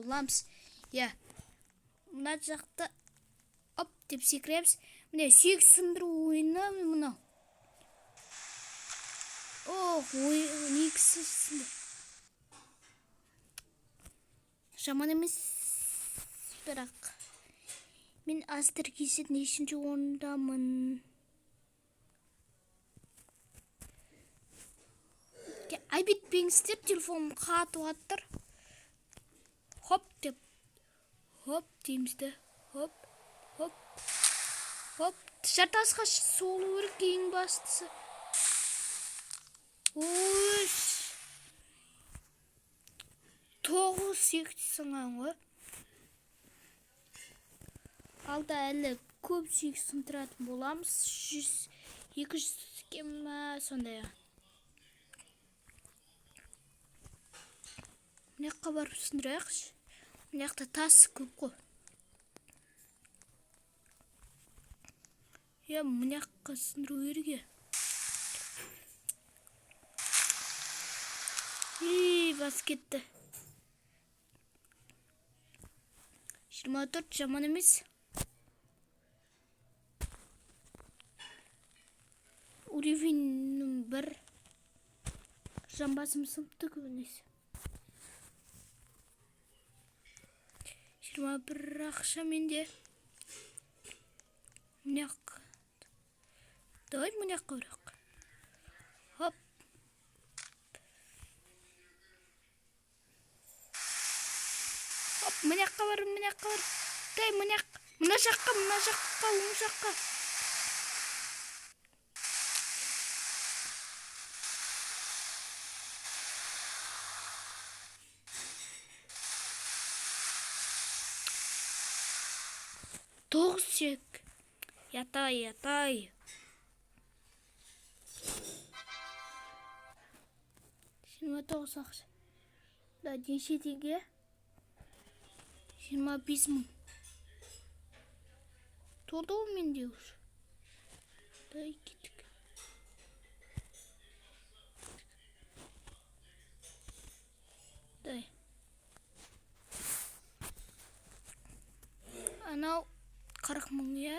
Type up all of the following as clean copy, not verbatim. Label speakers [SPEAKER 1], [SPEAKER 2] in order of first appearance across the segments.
[SPEAKER 1] боламыз. Иә, мына жақта оп деп секіреміз. Міне, сүйек сындыру ойыны мынау. Ох, ой, негізі сынды. Жаман емес, бірақ мен Астер Кейсет нешінші орындамын? Айып етпеңіздер, телефоным қатып жатыр. Хоп деп, хоп дейміз де, хоп, хоп, хоп. Жартасқа соғылу керек ең бастысы. Ой, 9 сүйек сынған ғой. Алда әлі көп сүйек сындыратын боламыз. 100, 200-ге ма, сондай. Мына жаққа барып сындырайықшы. Мына жақта тас көп қой. Иә, мына жаққа сындыру керек. Ей, бас кетті. 24 жаман емес. Уровень 1. Жамбасым сыныпты көбінесе. 21 ақша менде. Мына жаққа. Давай мына жаққа барайық. Хоп. Хоп, мына жаққа бар, мына жаққа бар. Дай мына жаққа. Мына жаққа, мына жаққа, оң жаққа. Тоғыз сүйек. Ятай, ятай. 29 ақша. Да, неше теңге? 25 мың. Толды ғой менде уже. Дай кеттік. Дай. Анау 40 мың, иә?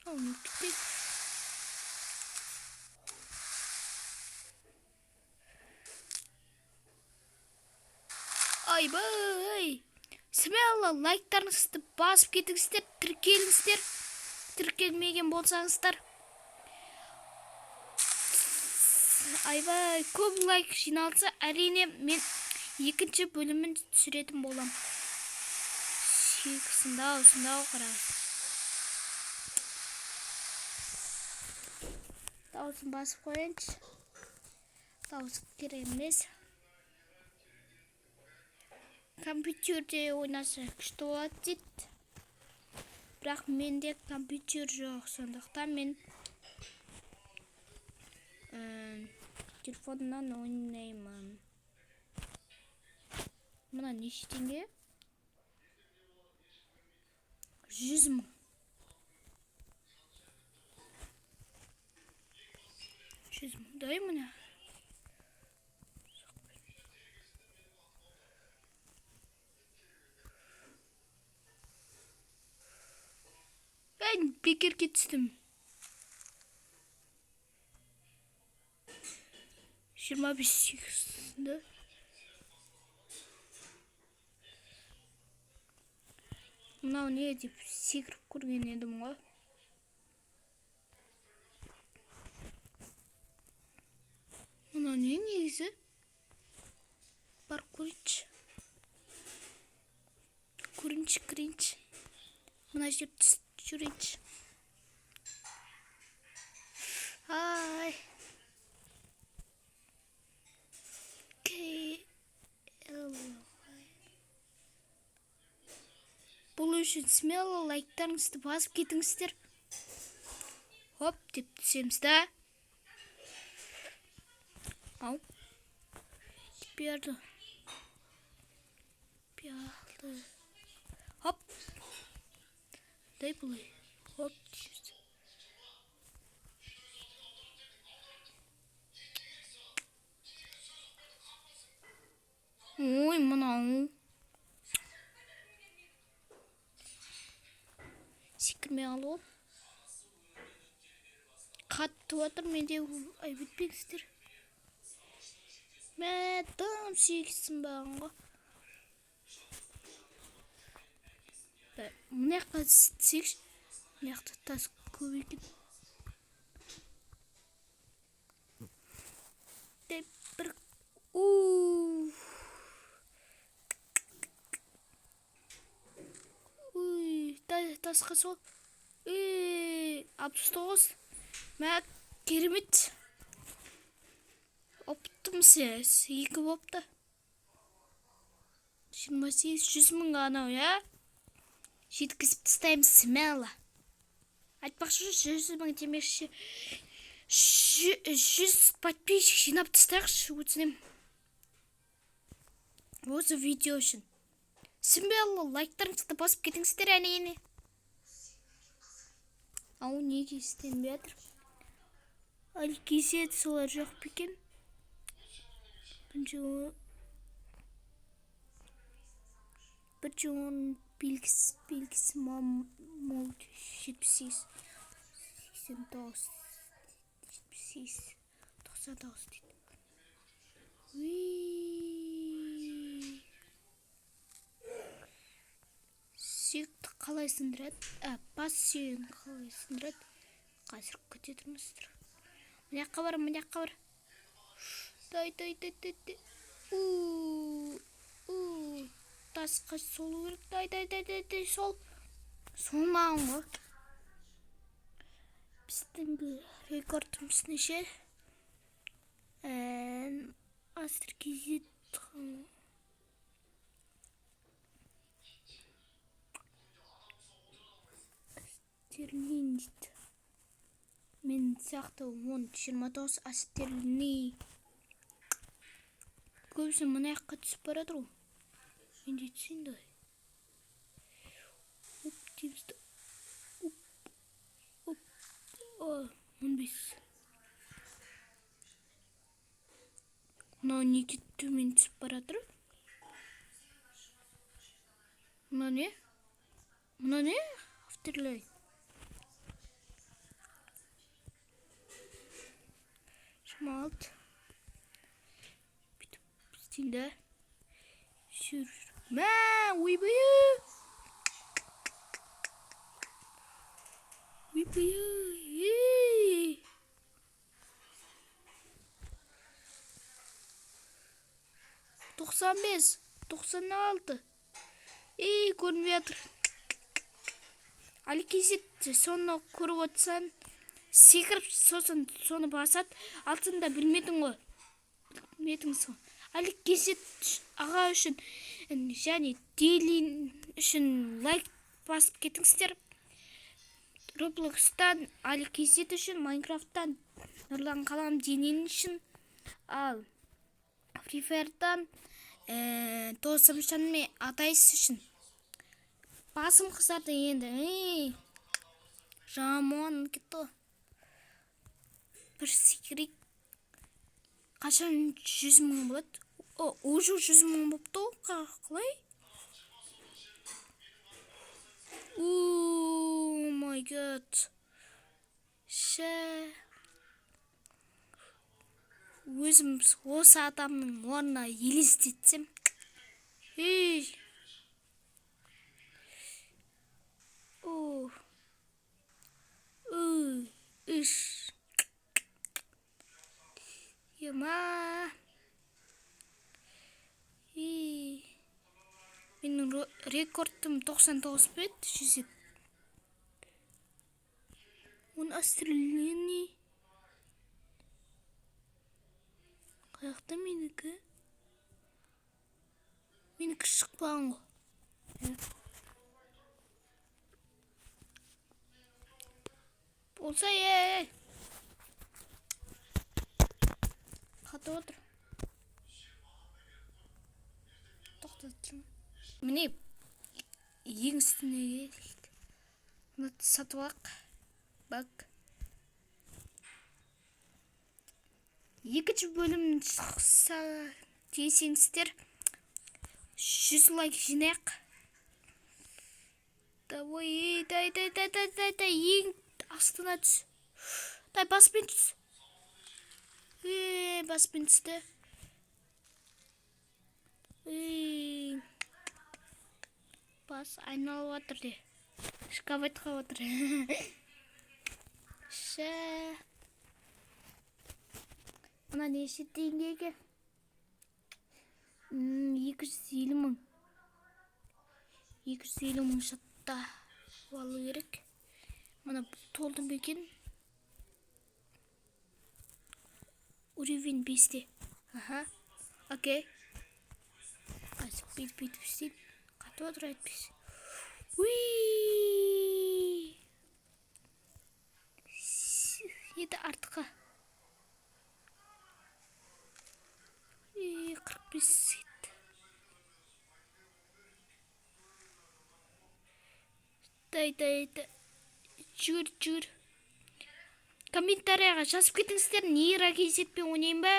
[SPEAKER 1] Ау, не кетті? Айбай! Смело лайктарыңызды басып кетіңіздер, тіркеліңіздер. Тіркелмеген болсаңыздар. Айбай, көп лайк жиналса, әрине мен екінші бөлімін түсіретін болам. Сүйек сындау, сындау қараңыз. Дауысын басып қояйыншы. Дауыс керек емес. Компьютерде ойнаса күшті болады дейді. Бірақ менде компьютер жоқ, сондықтан мен телефоннан ойнаймын. Мына неше теңге? 100 мың. 100 мың. Дай мына. Мен бекерге түстім. 25 сүйек. Мынау не деп секіріп көрген едім ғой. Мынау не негізі? Барып көрейінші. Көрейінші, кірейінші. Мына жерде түсіп жүрейінші. Ай. К Л. Бұл үшін смело лайктарыңызды басып кетіңіздер. Хоп деп түсеміз да. Ау. Берді. Берді. Хоп. Дай бұлай. Хоп дейміз. Ой, мынау секірмей қалды ғой. Қатты жатыр менде, айып етпеңіздер. Мә, дым сүйегі сынбаған ғой. Мына жаққа түсейікші. Мына жақта тас көп екен. Деп бір уй, тасқа сол. 69. Мә, керемет. Оптым сіз. 2 болыпты. 28, 100 мың анау, иә? Жеткізіп тастаймыз смело. Айтпақшы, 100 мың демекші, 100 подписчик жинап тастайықшы, өтінемін. Осы видео үшін. Смело лайктарыңызды басып кетіңіздер, әне. Ау, неге істенбей жатыр? Ал кеседі солар жоқ па екен? Бірінші орын белгісі мол 78, 89, 78, 99 дейді. Уи. Сүйекті қалай сындырады? Бас сүйегін қалай сындырады? Қазір күте тұрыңыздар. Мына жаққа бар, мына жаққа бар. Дай, дай, дай, дай, дай. У, у, тасқа солу керек. Дай, дай, дай, дай, дай, сол. Солмаған ғой. Біздің рекордымыз неше? Астр кезет. Астерлин дейді. Мен сияқты 10, 29 астерлини. Көбісі мына жаққа түсіп баратыр ғой. Мен де түсейін да. Оп дейміз да. Оп, оп, 15. Мынау неге төмен түсіп баратыр? Мынау не? Мынау не? Автерлей. 26. Бүйтіп істейін да. Жүр. Мә, ойбай. Ойбай. Ей. 95, 96. Ей, көрінбей жатыр. Али кезет соны көріп отырсаң, секіріп сосын соны басады. Алтын да білмедің ғой. Білмедің сол. Али кезет аға үшін және Делин үшін лайк басып кетіңіздер. Роблокстан Али кезет үшін, Майнкрафттан Нұрлан Қалам Денин үшін, ал Free Fire'дан Досымжан мен Атайс үшін. Басым қызарды енді. Ей, жаман кетті. Бір секірейік. Қашан 100 мың болады? О, уже 100 мың болыпты ғой. Қалай? О май гад. Ше. Өзім осы адамның орнына елестетсем. Ей. О. Үш. Ема. Ей. Менің рекордым 99 бет, 100. Он остреляний. Қаяқта менікі? Менікі шықпаған ғой. Болса, ей. Қатып отыр. Тоқтатып тұрмын. Міне ең үстіне келдік. Мына сатып алайық. Бак. Екінші бөлім шықса десеңіздер, 100 лайк жинайық. Давай, дай, дай, дай, дай, дай, дай, ең астына түс. Дай, баспен түс. Баспен түсті. Бас айналып жатыр де. Шкаф айтқа отыр. Ша. Мына неше теңге екен? 250 мың. 250 мың шатта алу керек. Мына толды ма екен? Уровень 5-те. Аха. Окей. Қазір бүйтіп бүйтіп істейін. Қатып отыр әйтпесе. Уи! Енді артқа. 45 кетті. Дай, дай, дай. Жүгір, жүгір. Комментарияға жазып кетіңіздер, Нейра KZ-пен ойнайын ба?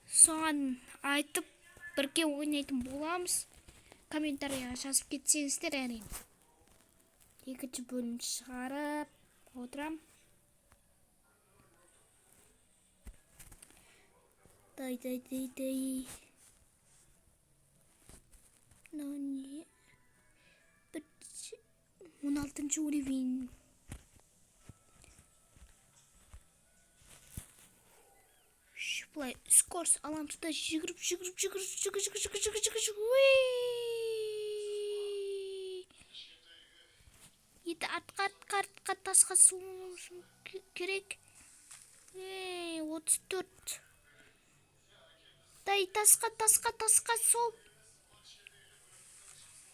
[SPEAKER 1] Соған айтып, бірге ойнайтын боламыз. Комментарияға жазып кетсеңіздер, әрине. Екінші бөлім шығарып отырам. Дай, дай, дай, дай. Мынау не? 16 уровень. Былай скорость аламыз да жүгіріп, жүгіріп, жүгіріп, жүгіріп, жүгіріп, жүгіріп, жүгіріп, жүгіріп. Енді артқа, артқа, артқа тасқа суым керек. Ей, 34. Дай, тасқа, тасқа, тасқа сол.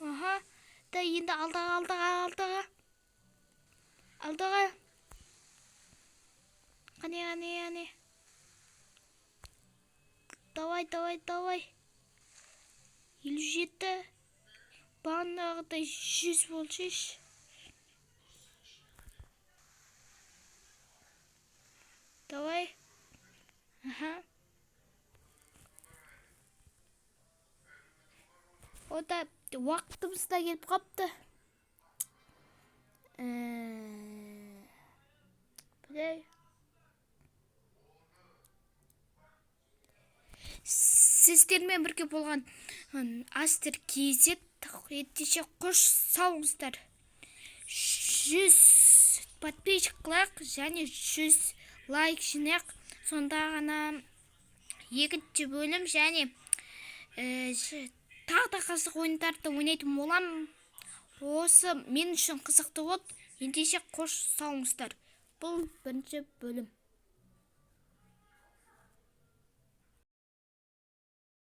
[SPEAKER 1] Аха. Дай, енді алдыға, алдыға, алдыға. Алдыға. Қане, қане, қане. Давай, давай, давай. 57. Бағанағыдай 100 болсайшы. Давай. Аха. Ода уақытымыз да келіп қапты. Былай. Сіздермен бірге болған Астер KZ. Ендеше қош сау болыңыздар. 100 подписчик қылайық және 100 лайк жинайық. Сонда ғана екінші бөлім және тағы да қызық ойындарды ойнайтын боламын. Осы мен үшін қызықты болды. Ендеше қош сау болыңыздар. Бұл бірінші бөлім.